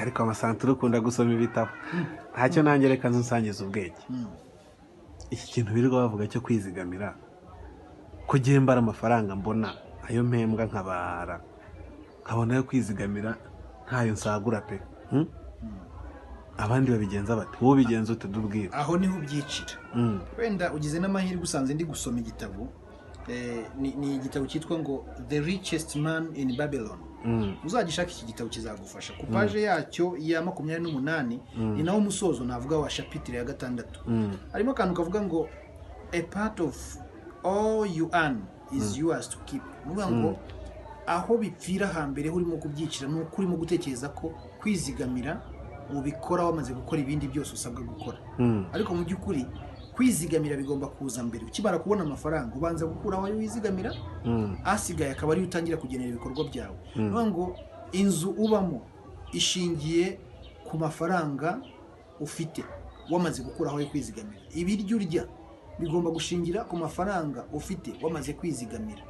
Ariko amasantere, ukunda gusoma ibitabo, ntacyo. Nanjye reka nsangiza ubwenge. Iki kintu birirwa bavuga cyo kwizigamira, ko mbara amafaranga, mbona ayo mpembwa, nkabara nkabona ayo kwizigamira ntayo nsagura pe. Abandi babigenza bate? Wowe ubigenza ute? Dubwira. Aho niho ubyicira. Wenda ugize n'amahirwe usanze ndi gusoma igitabo. Ni igitabo cyitwa ngo "The Richest Man in Babylon". Uzagishaka iki gitabo, kizagufasha. Ku paje yacyo ya 28, ni nawo musozo navuga wa chapitre ya gatandatu, harimo akantu kavuga ngo "A part of all you earn is yours to keep". Ni ukuvuga ngo aho bipfira hambere urimo kubyicira ni uko urimo gutekereza ko kwizigamira ubikora wamaze gukora ibindi byose usabwa gukora. Ariko mu by'ukuri kwizigamira bigomba kuza mbere. Ukimara kubona amafaranga, ubanza gukuraho ayo wizigamira, asigaye akaba ariyo utangira kugenera ibikorwa byawe. Ni ukuvuga ngo inzu ubamo ishingiye ku mafaranga ufite wamaze gukuraho ayo kwizigamira. Ibiryo urya bigomba gushingira ku mafaranga ufite wamaze kwizigamira.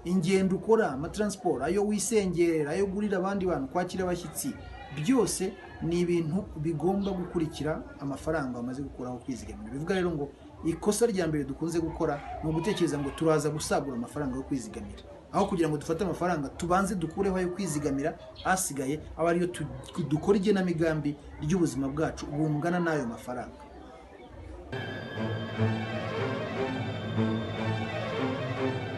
Ingendo ukora, amatransport, ayo wisengerera, ayo ugurira abandi bantu, kwakira abashyitsi, byose ni ibintu bigomba gukurikira amafaranga wamaze gukuraho kwizigamira. Bivuga rero ngo ikosa rya mbere dukunze gukora ni ugutekereza ngo turaza gusagura amafaranga yo kwizigamira, aho kugira ngo dufate amafaranga tubanze dukureho ayo kwizigamira, asigaye aba ariyo dukora igenamigambi ry'ubuzima bwacu bungana n'ayo mafaranga.